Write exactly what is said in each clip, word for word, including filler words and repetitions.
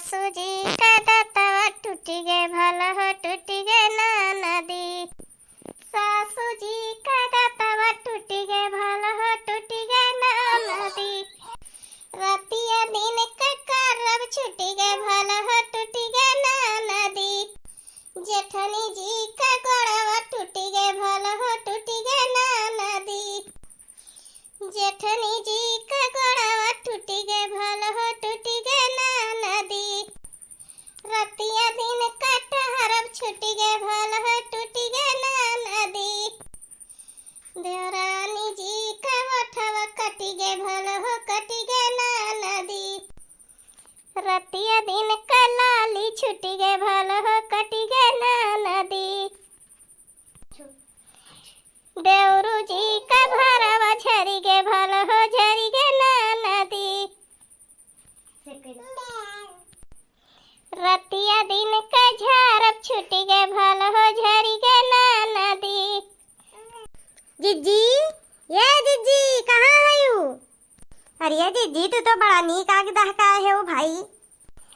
सासू जी का दतवा टूटि गे भल हो टूटि गे ननदी। सासू जी का दतवा टूटि गे भल हो टूटि गे ननदी। रतिया दिन का करब छूटि गे भल हो टूटि गे ननदी। जेठनी जी का गोड़वा टूटि गे भल हो टूटि गे ननदी। जेठनी जी का गोड़वा टूटि गे भल हो टूटि गे ननदी। रतिया दिन का टहरब छूटि गे भल हो टूटि गे ननदी। देवरानी जी का ओठवा कटि गे भल हो कटि गे ननदी। रतिया दिन का लाली छूटि गे भल हो कटि गे ननदी। देवरू जी का भरवा झरि गे भल हो झरि गे ननदी। रतिया दिन का झारब छूटि गे भल हो झरि गे ननदी। जिज्जी, ये जिज्जी, कहाँ है यू? अरे जिज्जी, तू तो बड़ा नीक आग दहकाए है ओ भाई।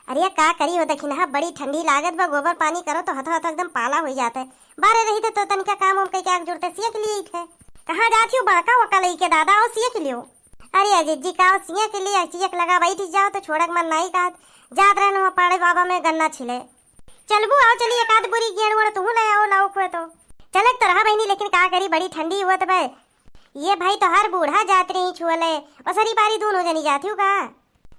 अरे का करी हो दखिनहा, बड़ी ठंडी लागत बा, गोबर पानी करो तो हथो हथो एकदम पाला होइ जात है। बारे रही तो, तो तनिका काम उम कइके आग जुड़ते सियक लियत है। कहाँ जात हो बाका वका लइके दादा, आओ सियक लियो। अरे जिज्जी का सियक लियो, सियक लगा बैठ जाओ तो छोड़क मन नाई कहत। जात रहन वहाँ पाड़े बाबा में गन्ना छिले। चलबू आओ चली एक आध बोरी गेड़ वोड़ तुहू ले आओ लाओ खुए तो। चलक तो रहा बहिनी, लेकिन का करी बड़ी ठंडी हुआ तो बे। ये भाई तोहार बूढ़ा जात रही छुअले, ओसरी पारी दूनो जनी जात हो का?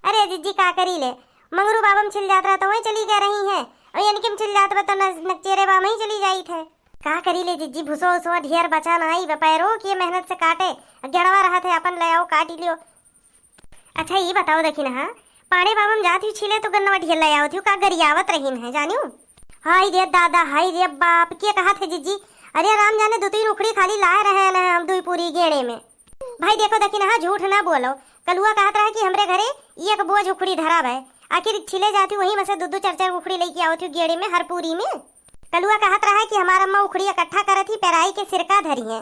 अरे जिज्जी का करी ले, मंगरू बाबा में छिल जात रहा तो वहीं चली गए रही है, और इनके में छिल जात बा तो न-, नकचेरे बा में ही चली जाइत है। का करी ले जिज्जी, भूसो उसो ढेर बचा ना आई, पैरो के मेहनत से काटे, गेड़वा रहा थे अपन ले आओ काट लियो। अच्छा ये बताओ दखिनहा, पाड़े बाबा में जात ही छिले तो गन्नवा ढेर ले आवत हो का गरियावत रहीन है जानियो। हाय रे दादा, हाय रे बाप, के कहा थे जिज्जी? अरे राम जाने दो तीन उखड़ी खाली लाए रहे न हम दुई पूरी गेड़े में। भाई देखो दखिनहा, झूठ ना बोलो। कलुआ कहत रहा कि हमरे घरे एक बोझ उखड़ी धरा बे, आखिर छिले जाती वही में से दो दो चार चार उखड़ी लेके आवत हो गेड़े में हर पूरी में। कलुआ कहत रहा कि हमार अम्मा उखड़ी इकट्ठा करत ही पेराई के सिरका धरी है।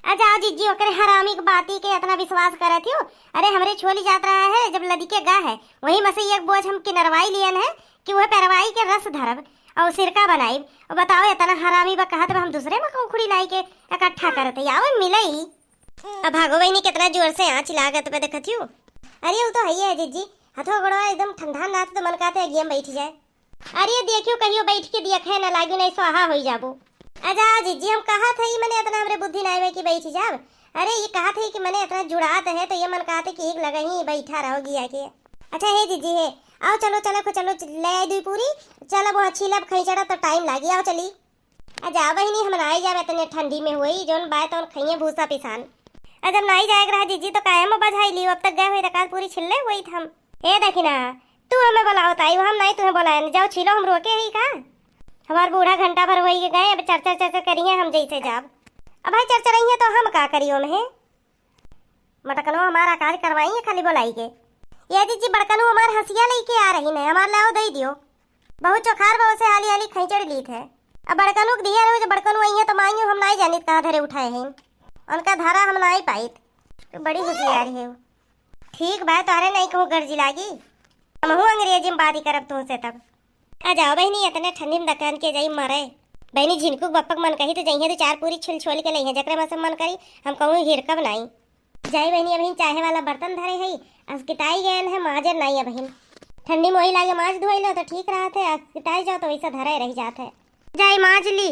आ जाओ जिज्जी, ओकरे हरामी के बाती के इतना विश्वास करत हो। अरे हमरे छोली जात रहा है जब लदिके गा है, वही में से एक बोझ हम किनरवाई लियन है कि वह पेरवाई के रस धरब और सिरका बनाइब। और बताओ इतना हरामी बा, कहत बा हम दूसरे में उखड़ी लाई के इकट्ठा करत है, आओ मिलई। अब भागो बहिनी, कितना जोर से आँच लागत बा, देखत हो। अरे, वो तो है ही है, जिज्जी। हथवा गोड़वा एकदम ठंडा नाथ तो मन कहते अगिया में बैठ जाए। अरे, देखियो, कहियो बैठ के देखे ना, लागियो नहीं स्वाहा होई जाबो। अच्छा, जिज्जी, हम कहत है, मने इतना हमरे बुद्धि ना आवे कि बैठ जाब। अरे, ये कहत है कि मने इतना जुड़ात है, तो ये मन कहते कि एक लगा ही बैठा रहो गिया के। अच्छा, हे जिज्जी, हे, आओ, चलो, चलो, को चलो, ले आई दुई पूरी। चल, अब वहाँ छीलब, खैचड़ा तो टाइम लागी, आओ, चली। आ जा बहिनी, हम नाई जाब, इतने ठंडी में होई, जौन बाय तौन खइये भूसा पिसान। आ जब नाई जाए के रहा जिज्जी, तो काहे में बझाई लियो, अब तक गए होई, तो काल पूरी छिल्ले होई हम। ए दखिनहा, तू हमें बोलावत आई, हम नाई तुहें बोलाए, जाओ छीलो, हम रोके ही का? हमार बूढ़ा घंटा भर होई के गए, अब चर चर चर चर करिए, हम जैसे जाब। अब भाई चर चर रही है तो हम का करियो में? मटकनो हमार आकाज करवाई है खाली बोलाई के। ए जिज्जी, बड़कनो हमार हंसिया लेके आ रही है, हमार लाओ दे दियो। बहुत चोखार बा, उसे हाली हाली खैचड़ लीत है। अब बड़कनो के दिया रहो, जब बड़कनो आई है तो मांगियो हम नाई जानित कहाँ धरे उठाए हैं। उनका धरा हम नाई पाइत। तो बड़ी होशियार है। ठीक बा, तोहरे नाई कहूँ गर्जी लागी। हमहू अंग्रेजी में बात ही करब तुमसे तब। आ जाओ बहिनी, इतने ठंडी में दकान के जाई मरे। बहिनी, झिनकू के बप्पक मन कही तो जइहे तो चार पूरी छिल छोल के लइहे, जकरे में से मन करी हम कहूँ हिरकब नाई। जाई बहिनी, अबहिन चाहे वाला बर्तन धरे हई, असकिताई गयन है, माजे नाई अबहिन। ठंडी में वही लागे माज धोई लो तो ठीक रहत है, असकिताई जाओ तो वैसा धरे रह जात है। जाई माज ली।